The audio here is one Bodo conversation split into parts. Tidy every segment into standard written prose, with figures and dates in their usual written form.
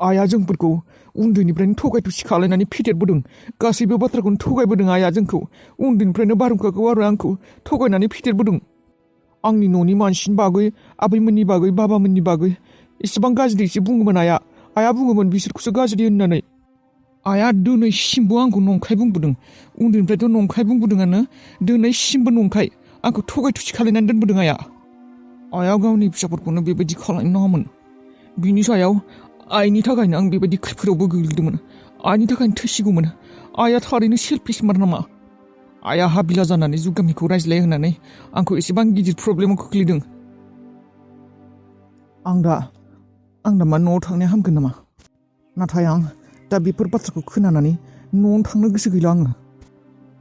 आइया जोंफोरखौ उन्दैनिफ्रायनो थगाय थुसि खालायनानै फेदेरबोदों। गासैबो बाथ्राखौनो थगायबोदों आइया जोंखौ। उन्दैनिफ्रायनो बारहुंखाखौ आरो आंखौ थगायनानै फेदेरबोदों। आंनि न'नि मानसिनि बागै, आबैमोननि बागै, बाबामोननि बागै एसेबां गाज्रि एसे बुङोमोन आइया। आइया बुङोमोन बिसोरखौसो गाज्रि होननानै। आइया दिनैसिमबो आंखौ नंखाय बुंबोदों। उन्दैनिफ्रायथ' नंखाय बुंबोदोंआनो, दिनैसिमबो नंखाय आंखौ थगाय थुसि खालायनानै दोनबोदों आइया। आइया गावनि फिसाफोरखौनो बेबायदि खालायनो नाङामोन। बिनि सायाव आइनि थाखायनो आं बेबायदि खैफोदावबो गोग्लैदोंमोन। आइनि थाखायनो थैसिगौमोन। आइया थारैनो सेलफिसमार नामा? आइया हाबिला जानानै जुगामिखौ रायज्लाय होनानै आंखौ एसेबां गिदिर प्रब्लेमाव खोख्लैदों। आं दा मा न'आव थांनाया हामगोन नामा? नाथाय आं दा बेफोर बाथ्राखौ खोनानानै न'आवनो थांनो गोसो गैला आङो।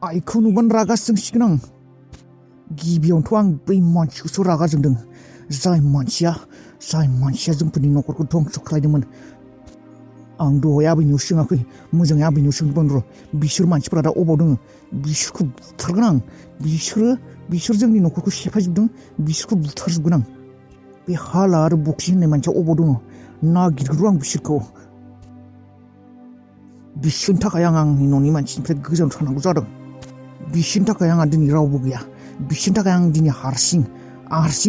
आइखौ नुबानो रागा जोंसिगोन आं। गिबियावनोथ' आं बै मानसिखौसो रागा जोंदों, जाय मानसिया जोंफोरनि न'खरखौ धंस' खालायदोंमोन। आं दहाय आबैनियाव सोङाखै, मोजाङै आबैनियाव सोंबानो र'। बिसोर मानसिफोरा दा अबाव दङ? बिसोरखौ बुथारगोन आं। बिसोर जोंनि न'खरखौ सेफायजोबदों, बिसोरखौ बुथारजोबगोन आं। बे हाला आरो बक्सि होननाय मानसिया अबाव दङ? नागिरग्रो आं बिसोरखौ। बिसोरनि थाखाय आं आंनि न'नि मानसिनिफ्राय गोजानाव थानांगौ जादों। बिसोरनि थाखाय आंहा दिनै रावबो गैया। बिसोरनि थाखाय आं दिनै हारसिं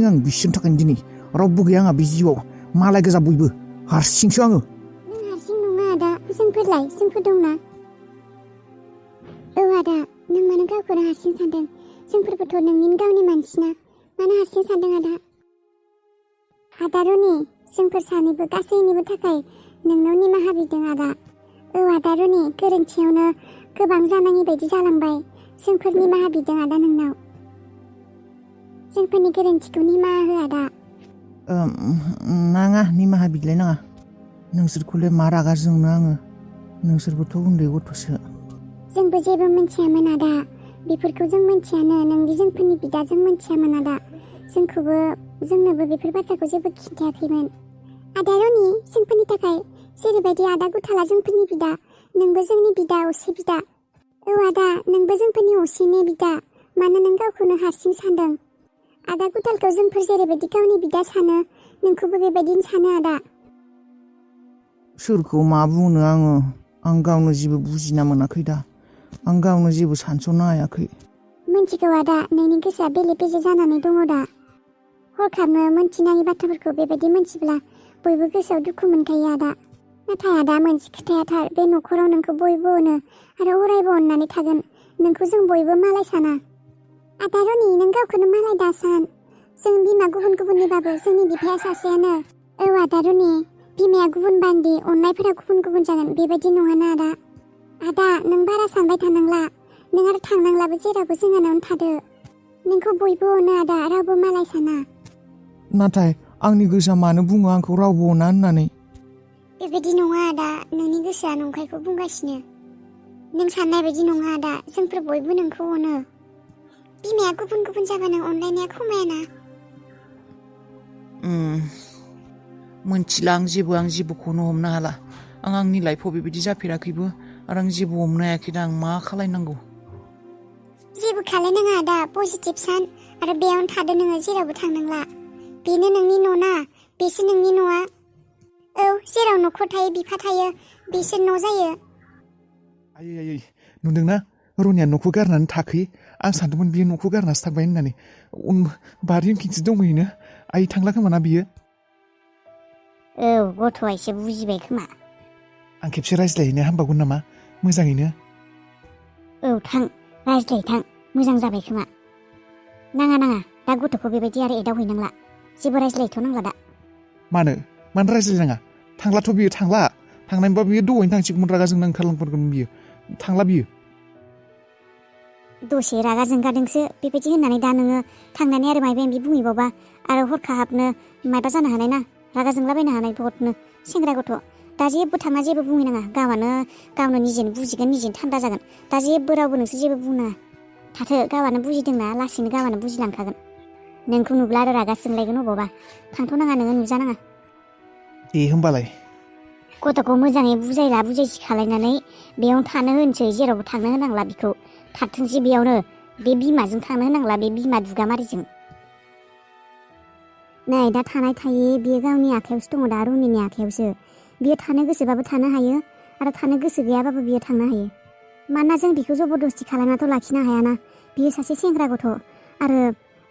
आं बिसोरनि थाखायनो दिनै रावबो गैया आंहा बे जिउआव। मालाय गोजा बयबो, हारसिंसो आङो। नों हारसिं नङा आदा, जोंफोरलाय, जोंफोर दंना। औ आदा, नों मानो गावखौनो हारसिं सानदों? जोंफोरबोथ' नोंनि गावनि मानसिना, मानो हारसिं सानदों आदा? आदा रनि, जोंफोर सानैबो गासैनिबो थाखाय नोंनाव निमाहा बिदों आदा। औ आदा रनि, गोरोन्थियावनो गोबां जानाङि बायदि जालांबाय। जोंफोर निमाहा बिदों आदा नोंनाव। जोंफोरनि गोरोन्थिखौ निमाहा हो आदा। नाङा, निमाहा बिलाय नाङा। नोंसोरखौलाय मा रागा जोंनो आङो? नोंसोरबोथ' उन्दै गथ'सो। जोंबो जेबो मिथियामोन आदा। बेफोरखौ जों मिथियानो, नोंदि जोंफोरनि बिदा, जों मिथियामोन आदा। जोंनोबो बेफोर बाथ्राखौ जेबो खिन्थायाखैमोन। आदा रनि, जोंफोरनि थाखाय जेरैबायदि आदा गुथाला जोंफोरनि बिदा, नोंबो जोंनि बिदा, असे बिदा। औ आदा, नोंबो जोंफोरनि असेनि बिदा। मानो नों गावखौनो हारसिं सानदों? आदा गुथालखौ जोंफोर जेरैबायदि गावनि बिदा सानो, नोंखौबो बेबायदिनो सानो आदा। सोरखौ मा बुंनो आङो? आं गावनो जेबो बुजिना मोनाखै दा। आं गावनो जेबो सानस'नो हायाखै। मिन्थिगौ आदा, नोंनि गोसोआ बेले बेजे जानानै दङ दा। हरखाबनो मोनथिनाङि बाथ्राफोरखौ बेबायदि मोनथिब्ला बयबो गोसोआव दुखु मोनखायो आदा। नाथाय आदा, मोनसे खोथाया थार, बे न'खराव नोंखौ बयबो अनो आरो अरायबो अननानै थागोन। नोंखौ जों बयबो मालाय साना। आदा रनि, नों गावखौनो मालाय दा सान। जों बिमा गुबुन गुबुननिबाबो जोंनि बिफाया सासेयानो। औ आदा रनि, बिमाया गुबुन बान्दि अननायफोरा गुबुन गुबुन जागोन, बेबायदि नङाना आदा। आदा, नों बारा सानबाय थानांला। नों आरो थांनांलाबो जेरावबो जोंहानावनो थादो। नोंखौ बयबो अनो आदा, रावबो मालाय साना। नाथाय आंनि गोसोआ मानो बुङो आंखौ रावबो अना होननानै? बेबायदि नङा आदा, नोंनि गोसोआ नंखायखौ बुंगासिनो। नों साननाय बायदि नङा आदा, जोंफोर बयबो नोंखौ अनो। बिमाया गुबुन गुबुन जाबानो अनलायनाया खमायाना। मोनथिला, आं जेबोखौनो हमनो हाला। आं आंनि लाइफआव बेबायदि जाफेराखैबो आरो आं जेबो हमनो हायाखै दा। आं मा खालायनांगौ? जेबो खालायनाङा आदा, पजिटिभ सान आरो बेयावनो थादो नोङो, जेरावबो थांनांला। बेनो नोंनि न'ना, बेसो नोंनि न'आ। औ, जेराव न'खर थायो बिफा थायो, बेसो न' जायो। आयै, नुदोंना? रनिया न'खौ गारनानै थाखै। आं सानदोंमोन बियो न'खौ गारनासो थांबाय होननानै। बारि उनखिनसो दंहैयोनो। आयै, थांला खोमाना बियो? औ, गथ'आ एसे बुजिबाय खोमा। आं खेबसे रायज्लायहैनो हामबावगोन नामा? मोजाङैनो। औ, थां, रायज्लाय थां, मोजां जाबाय खोमा। नाङा, दा गथ'खौ बेबायदि आरो एदावहैनांला। जेबो रायज्लायथ'नांला दा। मानो रायज्लायनाङा? थांलाथ' बियो, थांला। थांनायमोनबा बियो दहायनो थांसिगौमोन, रागा जोंना ओंखारलांफारगौमोन बियो। थांला बियो। दसे रागा जोंगादोंसो बेबायदि होननानै दा नोङो थांनानै आरो मायबा मायबि बुंहैबावबा आरो हरखाबनो मायबा जानो हानाय ना, रागा जोंलाबायनो हानाय बहुदनो। सेंग्रा गथ', दा जेबो थाङा, जेबो बुंहैनाङा। गावनो निजेनो बुजिगोन, निजेनो थान्दा जागोन। दा जेबो रावबो नोंसोर जेबो बुंनाङा। थाथो, गावहानो बुजिदोंना, लासैनो गावहानो बुजिलांखागोन। नोंखौ नुब्ला आरो रागा जोंलायगोन अबावबा। थांथ'नाङा, नोङो नुजानाङा। दे होमबालाय। गथ'खौ मोजाङै बुजायला बुजायसि खालायनानै बेयावनो थानो होनसै, जेरावबो थांनो होनांला बिखौ। थाथोंसै बेयावनो, बे बिमाजों थांनो होनांला, बे बिमा दुगामारिजों। नै, दा थानाय थायै बियो गावनि आखायावसो दङ, दा रनिनि आखायावसो। बियो थानो गोसोबाबो थानो हायो आरो थानो गोसो गैयाबाबो बियो थांनो हायो। मानोना जों बिखौ जबरदस्ति खालामनाथ' लाखिनो हायाना। बियो सासे सेंग्रा गथ' आरो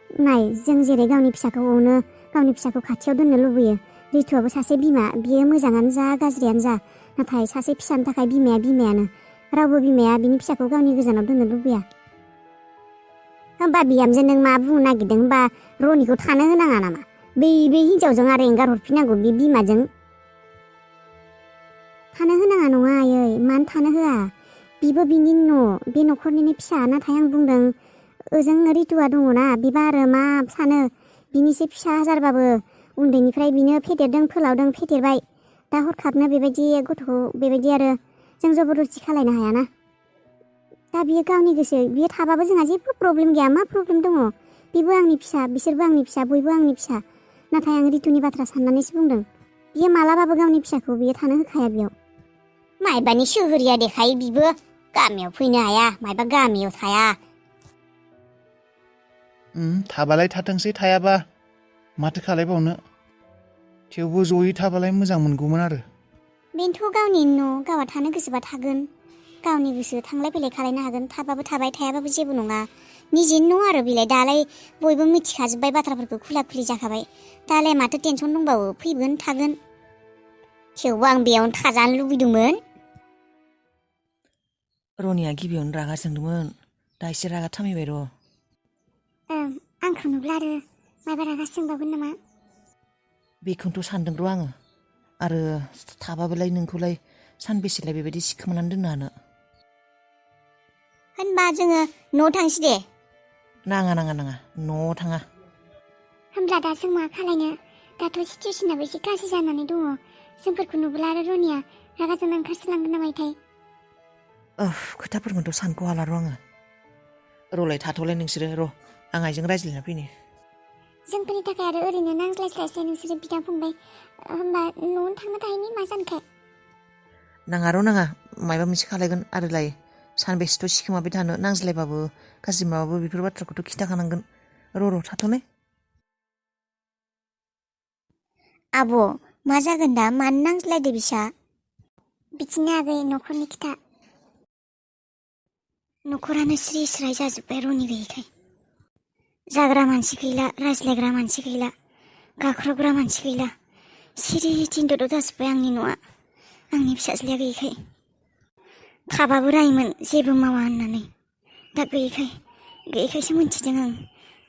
नाय जों जेरै गावनि फिसाखौ अनो, गावनि फिसाखौ खाथियाव दोननो लुबैयो। रितुआबो सासे बिमा, बियो मोजाङानो जा गाज्रियानो जा, नाथाय सासे फिसानि थाखाय बिमाया बिमायानो। रावबो बिमाया बिनि फिसाखौ गावनि गोजानाव दोननो लुबैया। होमबा बिहामजो नों मा बुंनो नागिरदों? होमबा रनिखौ थानो होनाङा नामा? बे हिन्जावजों आरो एंगार हरफिननांगौ बे बिमाजों? थानो होनाङा नङा आयै, मानो थानो होआ? बिबो बिनि बे न'खरनिनो फिसा। नाथाय आं बुंदों ओजों रितुआ दङना, बिबा आरो मा सानो? बिनिसो फिसा हाजारबाबो उन्दैनिफ्राय बिनो फेदेरदों फोलावदों, फेदेरबाय। दा हरखाबनो बेबायदि गथ'खौ बेबायदि आरो जों जबरदस्ति खालायनो हायाना। दा बियो गावनि गोसो, बियो थाबाबो जोंहा जेबो प्रब्लेम गैया। मा प्रब्लेम दङ? बिबो आंनि फिसा, बिसोरबो आंनि फिसा, बयबो आंनि फिसा। नाथाय आं रितुनि बाथ्रा साननानैसो बुंदों। बियो मालाबाबो गावनि फिसाखौ बियो थानो होखाया बेयाव। माइबानि सोहोरिया देखायो बिबो, गामियाव फैनो हाया, माइबा गामियाव थाया। थाबालाय थाथोंसै, थायाबा माथो खालायबावनो। थेवबो जयै थाबालाय मोजां मोनगौमोन आरो। बेनोथ' गावनि न', गावहा थानो गोसोबा थागोन। गावनि गोसो थांलाय फैलाय खालायनो हागोन। थाबाबो थाबाय, थायाबाबो जेबो नङा। निजेनि न' आरो बिलाय। दालाय बयबो मिथिखाजोब्बाय बाथ्राफोरखौ, खुला खुलि जाखाबाय। दालाय माथो टेनसन दंबावो? फैगोन थागोन। थेवबो आं बेयावनो थाजानो लुबैदोंमोन। रनिया गिबियावनो रागा जोंदोंमोन, दा एसे रागा थामिबाय र'। आंखौ नुब्ला आरो माबा रागा जोंबावगोन नामा? बेखौनोथ' सानदों र' आङो। आरो थाबाबोलाय नोंखौलाय सानबेसेलाय बेबायदि सिखोमानानै दोननो हानो? होनबा जोङो न'आव थांसै दे। नाङा न'आव थाङा। होमब्ला दा जों मा खालायनो? दाथ' सिचुवेसनाबो एसे गाज्रि जानानै दङ। जोंफोरखौ नुब्ला आरो रनिया रागा जोंना ओंखारस्लांगोन नामाथाय? खोथाफोरखौथ' सानख' हाला र' आङो। र'लाय थाथ'लाय नोंसोरो, र' आं आइजों रायज्लायना फैनि। जोंफोरनि थाखाय आरो ओरैनो नांज्लायस्लायस्लाय नोंसोरो बिदा फंबाय। होमबा न'आवनो थांनो थाहैनि मा जानोखाय? नाङा मायबा मोनसे खालायगोन आरोलाय। सानबेसेथ' सिखोमाबाय थानो? नांज्लायबाबो गाज्रि माबाबो बेफोर बाथ्राखौथ' खिन्थाखानांगोन। र' थाथ'नाय। आब' मा जागोन दा? मानो नांज्लायदो बिसा? बिदिनो आगै, न'खरनि खोथा। न'खरानो स्रि स्राय जाजोब्बाय रनि गैयैखाय। जाग्रा मानसि गैला, रायज्लायग्रा मानसि गैला, गाख्रबग्रा मानसि गैला। सिरि थिन्दर जाजोब्बाय आंनि न'आ, आंनि फिसाज्लाया गैयैखाय। खाबाबो रायोमोन जेबो मावा होननानै। दा गैयैखायसो मोनथिदों आं।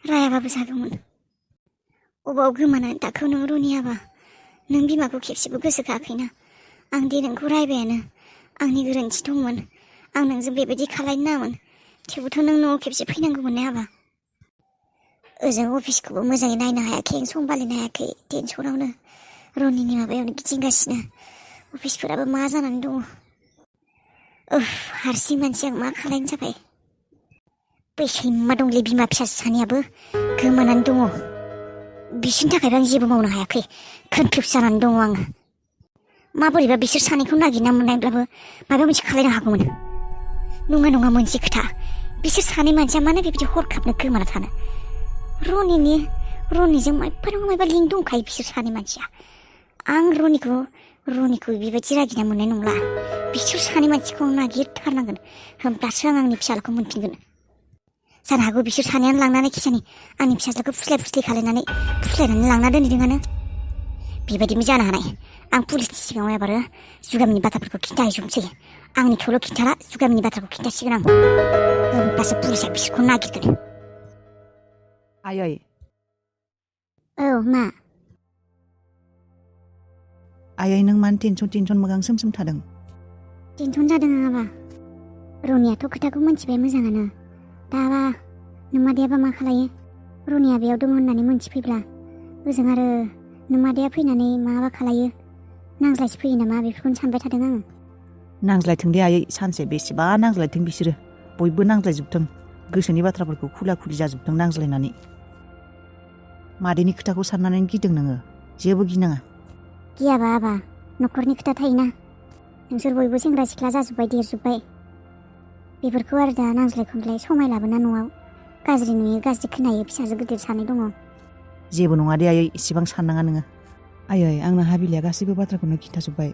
रायाबाबो जागौमोन। अबाव गोमानानै थाखो नों रनियाबा? नों बिमाखौ खेबसेबो गोसोखायाखैना? आं दे नोंखौ रायबायानो। आंनि गोरोन्थि दंमोन। आं नोंजों बेबायदि खालायनो नाङामोन। थेवबोथ' नों न'आव खेबसे फैनांगौमोन ने आबा? ओजों अफिसखौबो मोजाङै नायनो हायाखै, समबालिनो हायाखै। टेनसनावनो रनिनि माबायावनो गिदिंगासिनो। अफिसफोराबो मा जानानै दङ। हारसिं मानसि आं मा खालायनो जाबाय। बै सैमा दंलै बिमा फिसाजो सानैयाबो गोमानानै दङ। बिसोरनि थाखायबो आं जेबो मावनो हायाखै। कनफिउस जानानै दङ आङो। माबोरैबा बिसोर सानैखौ नागिरना मोननायब्लाबो माबा मोनसे खालायनो हागौमोन। नङा मोनसे खोथा। बिसोर सानै मानसिया मानो बेबायदि हरखाबनो गोमाना थानो? रनिजों मायबा लिंक दंखायो बिसोर सानै मानसिया। आं रनिखौ बेबायदि रागिना मोननाय नंला। बिसोर सानै मानसिखौ आं नागिरथारनांगोन। होमब्लासो आं आंनि फिसालाखौ मोनफिनगोन। जानो हागौ बिसोर सानैयानो लांनानै खिसानि आंनि फिसाज्लाखौ फुस्लाय खालायनानै लांना दोनहैदोंआनो। बेबायदिबो जानो हानाय। आं पुलिसनि सिगाङाव एबार जुगामिनि बाथ्राफोरखौ खिन्थाहैजोबनोसै। आंनिखौल' खिन्थाला, जुगामिनि बाथ्राखौ खिन्थासिगोन आं। होमब्लासो पुलिसा बिसोरखौ नागिरगोन। आयै, औ मा? आयै नों मानो टेनसन मोखां सोम थादों? टेनसन जादों आंहाबा। रनियाथ' खोथाखौ मिथिबाय मोजाङानो। दाबा नोंमादैयाबा मा खालायो? रनिया बेयाव दङ होननानै मोनथिफैब्ला ओजों आरो नोंमादैया फैनानै माबा खालायो, नांज्लायसो फैयो नामा? बेफोरखौनो सानबाय थादों आङो। नांज्लायथों दे आयै, सानसे बेसेबा नांज्लायथों बिसोरो। बयबो नांज्लायजोबथों। गोसोनि बाथ्राफोरखौ खुला खुलि जाजोबथों नांज्लायनानै। मादैनि खोथाखौ साननानै गिदों नोङो? जेबो गिनाङा। गियाबा आबा, न'खरनि खोथा थायोना। नोंसोर बयबो सेंग्रा सिख्ला जाजोब्बाय, देरजोब्बाय। बेफोरखौ आरो दा नांज्लाय खमज्लाय समाय लाबोना न'आव गाज्रि नुयो, गाज्रि खोनायो। फिसाजो गिदिर सानै दङ। जेबो नङा दे आयै, इसेबां साननाङा नोङो। आयै, आंनो हाबिलिया गासैबो बाथ्राखौनो खिन्थाजोब्बाय।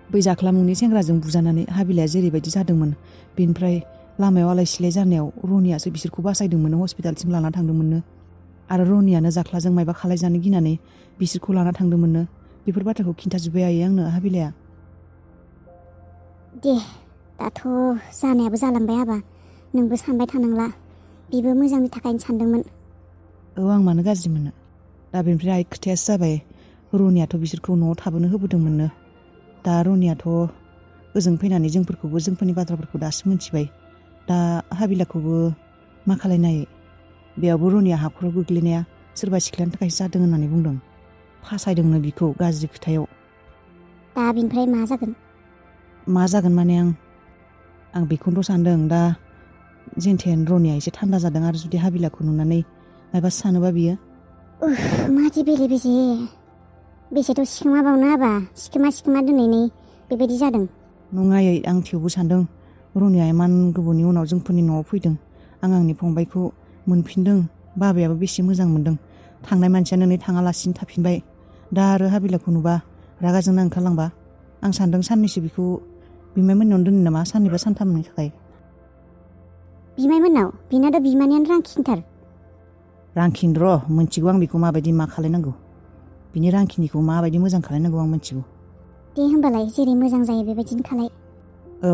बै जाख्लामुंनि सेंग्राजों बुजानानै हाबिलाया जेरैबायदि जादोंमोन बेनिफ्राय लामायाव आलाय सिलाय जानायाव रनियासो बिसोरखौ बासायदोंमोन हस्पिटालसिम लाना दंमोननो आरो रनियानो जाख्लाजों मायबा खालायजानो गिनानै बिसोरखौ लाना थांदोंमोननो बेफोर बाथ्राखौ खिन्थाजोब्बाय आयै आंनो हाबिलाया दे दाथ' जानायाबो जालांबाय आबा नोंबो सानबाय थानांला बिबो मोजांनि थाखायनो सानदोंमोन औ आं मानो गाज्रि मोनो दा बेनिफ्राय आइ खोथायासो जाबाय रनियाथ' बिसोरखौ न'आव थाबोनो होबोदोंमोननो दा रनियाथ' ओजों फैनानै जोंफोरनि बाथ्राफोरखौ दासो मिथिबाय दा हाबिलाखौबो मा खालायनाय बेयावबो रनिया हाखराव गोग्लैनाया सोरबा सिख्लानि थाखायसो जादों होननानै बुंदों फासायदोंनो बिखौ गाज्रि खोथायाव दा बिनिफ्राय मा जागोन माने आं बेखौनोथ' सानदों दा जेनथेन रनिया एसे थान्दा जादों आरो जुदि हाबिलाखौ नुनानै मायबा सानोबा बियो मादि बेले बेजे बेसेथ' सिखोमा बावनो आबा सिखोमा दिनैनै बेबायदि जादों नङायै आं थेवबो सानदों रनिया इमान गोबावनि उनाव जोंफोरनि न'आव फैदों आं आंनि फंबायखौ मोनफिनदों बाबायाबो बेसे मोजां मोनदों थांनाय मानसियानो नै थाङालासिनो थाफिनबाय दा आरो हाबिलाखौ नुबा रागा जोंना ओंखारलांबा आं सानदों साननैसो बिखौ बिमाय मोननावनो दोनो नामा साननैबा सानथामनि थाखाय बिमाय मोननाव बिनाथ' बिमानियानो रांखिनथार रांखिन र' मोनथिगौ आं बेखौ माबायदि मा खालायनांगौ बिनि रांखिनिखौ माबायदि मोजां खालायनांगौ आं मोनथिगौ दे होमबालाय जेरै मोजां जायो बेबायदिनो खालाय औ